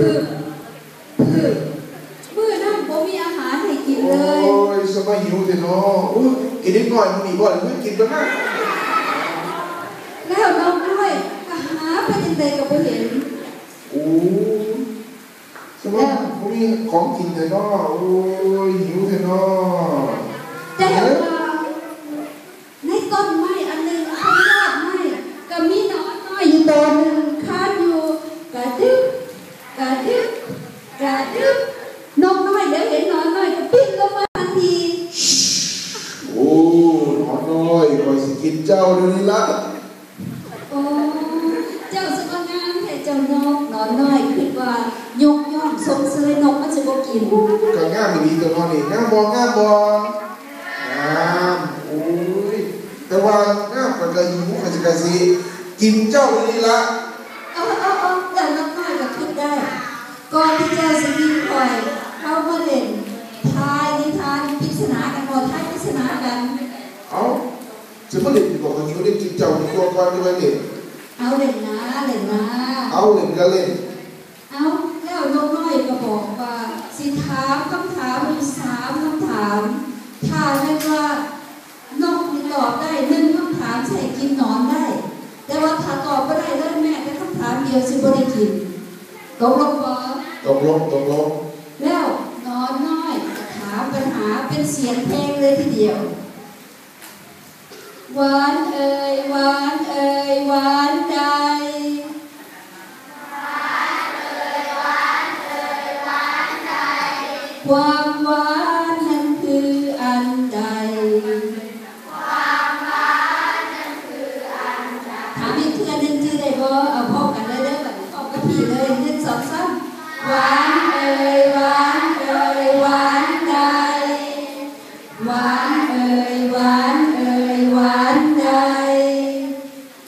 ມື້ນັ້ນບໍ່ມີອາຫານໃຫ້ກິນເລີຍ. ໂອ້ຍ ສະມາຫິວແທ້ເນາະ. ໂອ້ຍ ອີເດັກນ້ອຍມື້ນີ້ບໍ່ໄດ້ກິນແລ້ວນະ. ແລ້ວນົກນ້ອຍກໍຫາໄປຈັ່ງໃດກໍບໍ່ເຫັນ. ໂອ້ຍ ສະມາບໍ່ມີຂອງກິນແທ້ເນາະ. ໂອ້ຍ ຫິວແທ້ເນາະ. ແຕ່ວ່າ ໃນຕົ້ນໄມ້ອັນໜຶ່ງ ເທິງຍອດໄມ້ ກໍມີໜອນນ້ອຍຢູ່ໂຕໜຶ່ງຄານຢູ່ ກະດຶບ ກະດຶບ ກະດຶບ. ນົກນ້ອຍເຫຼືອເຫັນໜອນນ້ອຍກໍບິນລົງມາທັນທີ. ໂອ້ ໜອນນ້ອຍ ຂ້ອຍຊິກິນເຈົ້າດຽວນີ້ລະ. ໂອ້ ເຈົ້າສະມາງາມແທ້ເຈົ້ານົກ. ໜອນນ້ອຍຄິດວ່າຍົກຍ້ອງຊົມເຊີຍນົກມັນຊິບໍ່ກິນ. ກໍງາມອີ່ຫຼີຕົວະເນາະນີ້. ງາມບໍ່? ງາມບໍ່? ງາມ. ໂອ້ຍ ແຕ່ວ່າງາມ ຂ້ອຍກໍຫິວ ຂ້ອຍຊິ ຂ້ອຍຊິກິນເຈົ້າດຽວນີ້ລະ. ເອີ ເອີ ເອີ ແລ້ວນົກນ້ອຍກໍຄິດໄດ້ ກ່ອນທີ່ເຈົ້າຊິກິນຂ້ອຍ ເຮົາມາຫຼິ້ນທາຍນິທານປິດສະໜາກັນບໍ? ທາຍປິດສະໜາກັນ. ເອົ້າ ຊິມາຫຼິ້ນຢູ່ບໍ່? ຂ້ອຍຫິວໄດ້ກິນເຈົ້າດີກວ່າ ກ່ອນຈະມາຫຼິ້ນ. ເອົາ ຫຼິ້ນນາ ຫຼິ້ນນາ. ເອົາ ຫຼິ້ນກໍຫຼິ້ນ. ເອົ້າ ແລ້ວນົກນ້ອຍກໍບອກວ່າຊິຖາມຄຳຖາມຢູ່ສາມຄຳຖາມ. ຖ້າແມ່ນວ່ານົກນີ້ຕອບໄດ້ໜຶ່ງຄຳຖາມ ຊິໃຫ້ກິນໜອນໄດ້, ແຕ່ວ່າຖ້າຕອບບໍ່ໄດ້ເລີຍແມ້ແຕ່ຄຳຖາມດຽວ ຊິບໍ່ໄດ້ກິນ. ຕົກລົງບໍ່? ຕົກລົງ ຕົກລົງ. ແລ້ວໜອນນ້ອຍກໍຖາມບັນຫາເປັນສຽງເພງເລີຍທີດຽວ. ຫວານເອີຍ ຫວານເອີຍ ຫວານໃດ? ຄວາມຫວານນັ້ນຄືອັນໃດ? ຖາມອີກເທື່ອໜຶ່ງ ຈື່ໄດ້ບໍ່? ເອົາພ້ອມກັນເລີຍເດີ ບັດນີ້ພ້ອມກັບພີ່ເລີຍ ໜຶ່ງ ສອງ ສາມ. ຫວານເອີຍ ຫວານເອີຍ ຫວານໃດ? ຫວານເອີຍ ຫວານເອີຍ ຫວານໃດ?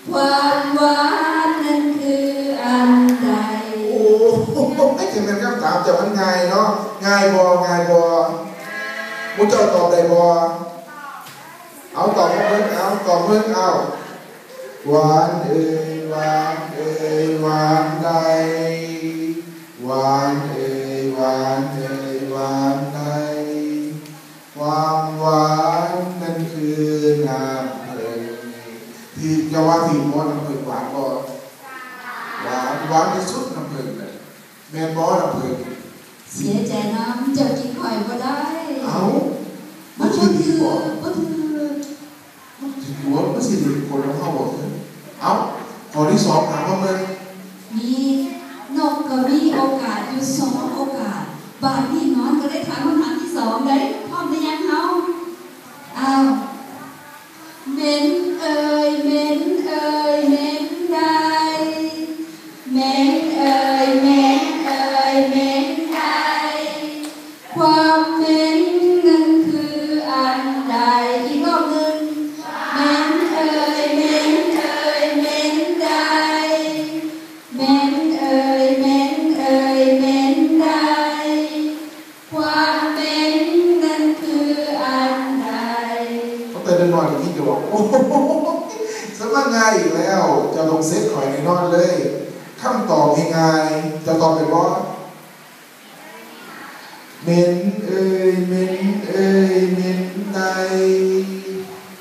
ຄວາມຫວານນັ້ນຄືອັນໃດ? ໂອ້ຍ ຈັ່ງແມ່ນຄຳຖາມເຈົ້າມັນງ່າຍເນາະ. ງ່າຍບໍ່? ງ່າຍບໍ່? ໝູ່ເຈົ້າຕອບໄດ້ບໍ່? ເອົາ ຕອບມາເບິ່ງ ເອົາ ຕອບເບິ່ງ ເອົາ. ຫວານເອີຍ ຫວານເອີຍ ຫວານໃດ? ຫວານເອີຍ ຫວານເອີຍ ຫວານໃດ? ຄວາມຫວານນັ້ນຄືນ້ຳເຜິ້ງ. ຖືກແຕ່ວ່າຖືກບໍ່? ນ້ຳເຜິ້ງຫວານບໍ່? ຫວານ ຫວານທີ່ສຸດນ້ຳເຜິ້ງນະ. ແມ່ນບໍ່ນ້ຳເຜິ້ງ? ເສຍໃຈນຳ ເຈົ້າກິນຂ້ອຍບໍ່ໄດ້. ເອົ້າ ມັນບໍ່ຖືກ ບໍ່ຖືກ. ມັນຖືກບໍ່? ມັນຊິເປັນຄົນນຳເຮົາບໍ່? ເອົ້າ ຂໍ້ທີສອງ ຖາມມາເບິ່ງ. ມີ ນົກກໍມີໂອກາດຢູ່ສອງໂອກາດ. ບາດນີ້ໜອນກໍໄດ້ຖາມຄຳຖາມທີສອງໄດ໋. ພ້ອມຫຼືຍັງເຮົາ? ອ້າວ ເໝັນເອີຍ ເໝັນເອີຍ ເໝັນໃດ? ເໝັນເອີຍ ເໝັນເອີຍ ເໝັນໃດ? ຄວາມເໝັນນັ້ນຄືອັນໃດ? ອີກຮອບໜຶ່ງ. ເໝັນເອີຍ ເໝັນເອີຍ ເໝັນໃດ? ເໝັນເອີຍ ເໝັນເອີຍ ເໝັນໃດ? ຄວາມເໝັນນັ້ນຄືອັນໃດ? ຕັ້ງແຕ່ນ້ອຍໆ ກໍຄິດຢູ່ວ່າ ໂອ້ໂຫ ສະມາງ່າຍອີກແລ້ວ. ເຈົ້າຕ້ອງເຊັດຂ້ອຍແນ່ນອນເລີຍ. ຄຳຕອບງ່າຍໆ ເຈົ້າຕອບໄດ້ບໍ່? ເໝັນເອີຍ ເໝັນເອີຍ ເໝັນໃດ?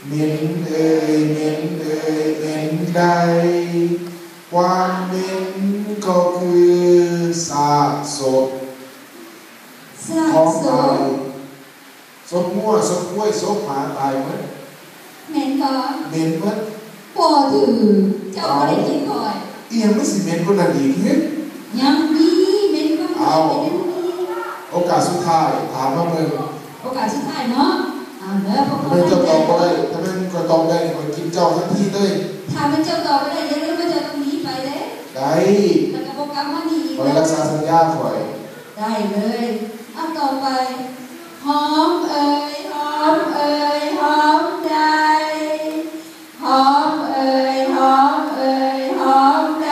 ເໝັນເອີຍ ເໝັນເອີຍ ເໝັນໃດ? ຄວາມເໝັນກໍຄືຊາກສົບ ຊາກສົບ ຂອງຕາຍ. ສົບງົວ ສົບຄວາຍ ສົບໝາຕາຍໝົດ. ແມ່ນບໍ່? ເໝັນໝົດ. ບໍ່ຖືກ. ເຈົ້າບໍ່ໄດ້ກິນຂ້ອຍ. ອີ່ຫຍັງມັນຊິເໝັນກວ່ານັ້ນອີກ? ຫຶ ຍັງມີ ເໝັນກວ່ານີ້. ເອົ້າ ຍັງມີ. ໂອກາດສຸດທ້າຍ ຖາມມາເບິ່ງ. ໂອກາດສຸດທ້າຍເນາະ. ເອົາເດີ ພວກເຮົາ ຖ້າແມ່ນເຈົ້າຕອບບໍ່ໄດ້ ຖ້າແມ່ນຂ້ອຍຕອບໄດ້ ຂ້ອຍກິນເຈົ້າທັນທີເລີຍ. ຖ້າແມ່ນເຈົ້າຕອບບໍ່ໄດ້ ຢ່າລືມວ່າເຈົ້າຕ້ອງໜີໄປເດ້. ໄດ້. ແລ້ວກໍບໍ່ກັບມານີ້ອີກ. ຂ້ອຍຮັກສາສັນຍາຂ້ອຍ. ໄດ້ເລີຍ. ເອົາ ຕໍ່ໄປ. ຫອມເອີຍ ຫອມເອີຍ ຫອມໃດ? ຫອມເອີຍ ຫອມເອີຍ ຫອມໃດ?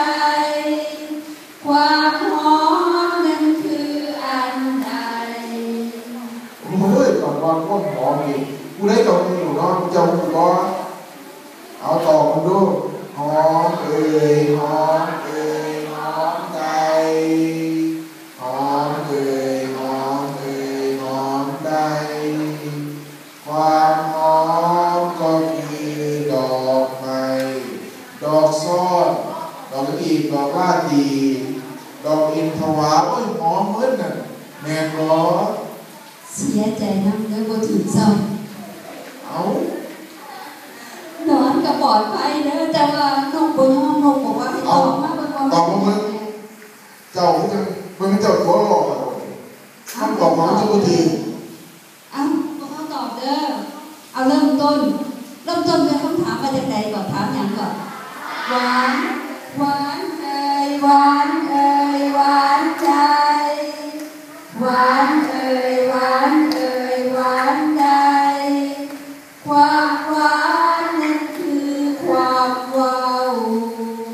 ຄວາມຫອມນັ້ນຄືອັນໃດ? ໂອ້ຍ ຕອນວ່າຄວາມຫອມນີ້ ຜູ້ໃດກໍຮູ້ເນາະ. ເຈົ້າຮູ້ບໍ່? ເອົາ ຕອບເບິ່ງດູ. ຫອມເອີຍ ຫອມເອີຍ ຫອມໃດ? ອິນທະວາ ໂອ້ຍ ຫອມເໝິດນັ້ນ ແມ່ນບໍ່? ເສຍໃຈນຳເດີ ບໍ່ຖືກຊ້ຳ. ເອົ້າ ນອນກໍປອດໄພເດີ ແຕ່ວ່ານົກບໍ່ຍອມ, ນົກບອກວ່າໃຫ້ຕອບມາເບິ່ງວ່າ ຕອບມາເບິ່ງ. ເຈົ້າຄືຈັ່ງ ເບິ່ງເຈົ້າຕົວຫຼອກ ຄຳຕອບຂອງເຈົ້າບໍ່ຖືກ. ເອົ້າ ພວກເຮົາຕອບເດີ. ເອົາ ເລີ່ມຕົ້ນ ເລີ່ມຕົ້ນດ້ວຍຄຳຖາມວ່າຈັ່ງໃດກ່ອນ? ຖາມຫຍັງກ່ອນ? ຫວານ ຫວານເອີຍ ຫວານເອີຍ ຫວານໃດ ຫວານເອີຍ ຫວານເອີຍ ຫວານໃດ ຄວາມຫວານນັ້ນຄືຄວາມເວົ້າ.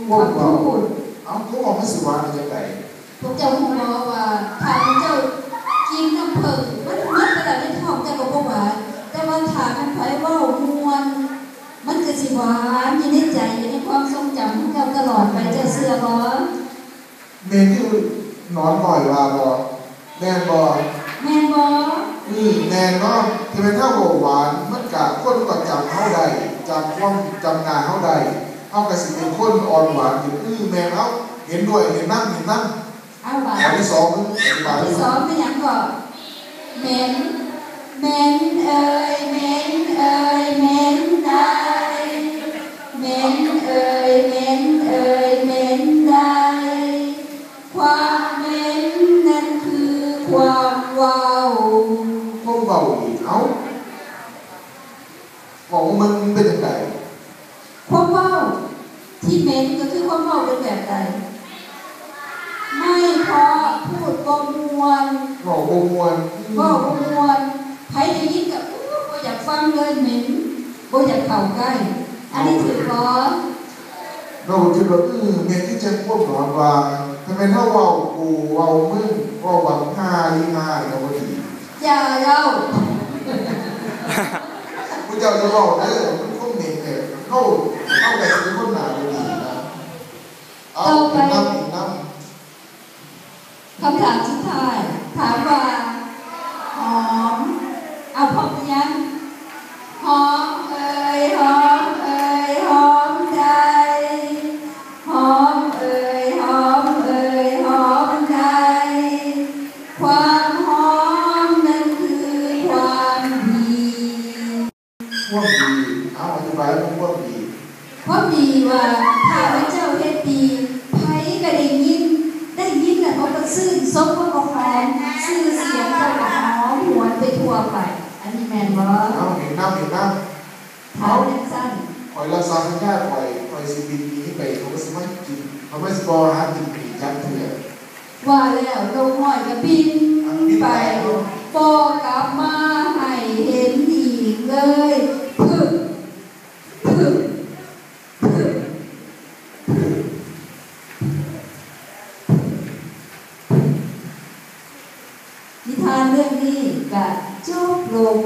ຄວາມເວົ້າ. ເອົ້າ ຄວາມເວົ້າມັນຊິຫວານໄດ້ຈັ່ງໃດ? ພວກເຈົ້າຮູ້ບໍ່ວ່າ ຖ້າເຈົ້າກິນນ້ຳເຜິ້ງ ມັນໝົດໄປແລ້ວໃນທ້ອງເຈົ້າກໍບໍ່ຫວານ, ແຕ່ວ່າຖ້າແມ່ນໃຜເວົ້າມ່ວນ ມັນກໍຊິຫວານຢູ່ໃນໃຈ ຢູ່ໃນຄວາມຊົງຈຳຂອງເຈົ້າຕະຫຼອດໄປ. ເຈົ້າເຊື່ອບໍ່? ເໝັນຄືໜອນນ້ອຍວ່າບໍ່? ແມ່ນບໍ່? ແມ່ນບໍ່? ອື ແມ່ນເນາະ. ຖ້າແມ່ນເຮົາເວົ້າຫວານ ມັນກະ ຄົນກໍຈຳເຮົາໄດ້ ຈຳຄວາມ ຈຳໜ້າເຮົາໄດ້ ເຮົາກໍຊິເປັນຄົນອ່ອນຫວານຂຶ້ນ. ອື ແມ່ນ. ເອົາ ເຫັນດ້ວຍ ເຫັນນຳ ເຫັນນຳ. ເອົາ ບາດ ຂໍ້ທີສອງ ອະທິບາຍ ຂໍ້ທີສອງແມ່ນຫຍັງເກາະ? ເໝັນ ເໝັນເອີຍ ເໝັນເອີຍ ເໝັນໃດ ເໝັນເອີຍ ເໝັນເອີຍ ເໝັນໃດ ຄວາມເໝັນນັ້ນຄືຄວາມເວົ້າ. ຄວາມເວົ້າອີກ. ເອົ້າ ເວົ້າມັນເປັນຈັ່ງໃດ? ຄວາມເວົ້າທີ່ເໝັນກໍຄືຄວາມເວົ້າເປັນແບບໃດ? ໄມ່ເພາະ ພູດບໍ່ມ່ວນ ເວົ້າບໍ່ມ່ວນ ເວົ້າບໍ່ມ່ວນ. ໃຜໄດ້ຍິນກໍ ໂອ້ ບໍ່ຢາກຟັງເລີຍ ເໝັນ ບໍ່ຢາກເຂົ້າໃກ້. ອັນນີ້ຖືກບໍ່? ເຮົາກໍຄິດວ່າ ເອີ ແມ່ນຄືຈັງພວກນອນວ່າ ຖ້າແມ່ນເຮົາເວົ້າກູເວົ້າມຶງ ເວົ້າບັກຫ່າອີຫ່າ ກໍບໍ່ດີ. ຢ່າເວົ້າ ພວກເຈົ້າຢ່າເວົ້າເດີ ມັນຄອມເມັນແບບ ເຮົາ ເຮົາກໍຊິເປັນຄົນໜ້າບໍ່ດີນະ. ເອົາ ຕໍ່ໄປ ອີກນຳ ອີກນຳ. ຄຳຖາມສຸດທ້າຍ ຖາມວ່າ ຫອມ ເອົາ ພ້ອມຫຼືຍັງ? ຫອມເອີຍ ຫອມເອີຍ ຫອມໃດ ຫອມເອີຍ ຫອມເອີຍ ຫອມໃດ ຄວາມຫອມນັ້ນຄືຄວາມດີ. ຄວາມດີ ເອົາ ອະທິບາຍເບິ່ງຄວາມດີ. ຄວາມດີວ່າ ຖ້າວ່າເຈົ້າເຮັດດີ ໃຜກໍໄດ້ຍິນ ໄດ້ຍິນແລ້ວເຂົາກໍຊື່ນຊົມ ເຂົາກໍຫອມ ຊື່ສຽງເຈົ້າກໍຫອມຫວນໄປທົ່ວໄປ. ອັນນີ້ແມ່ນບໍ່? ເອົາ ເຫັນນຳ ເຫັນນຳ. ຖ້າຈັ່ງຊັ້ນ ຂ້ອຍລັກສາສັນຍາຂ້ອຍ ຂ້ອຍຊິບິນໜີໄປ ເຂົາກໍຊິມາກິນ ເຂົາກໍຊິບໍ່ຫາກິນອີກຈັກເທື່ອ. ວ່າແລ້ວນົກນ້ອຍກໍບິນໄປ ບໍ່ກັບມາໃຫ້ເຫັນອີກເລີຍ. ພຶບ ພຶບ ພຶບ. ນິທານເລື່ອງນີ້ກໍຈົບລົງ.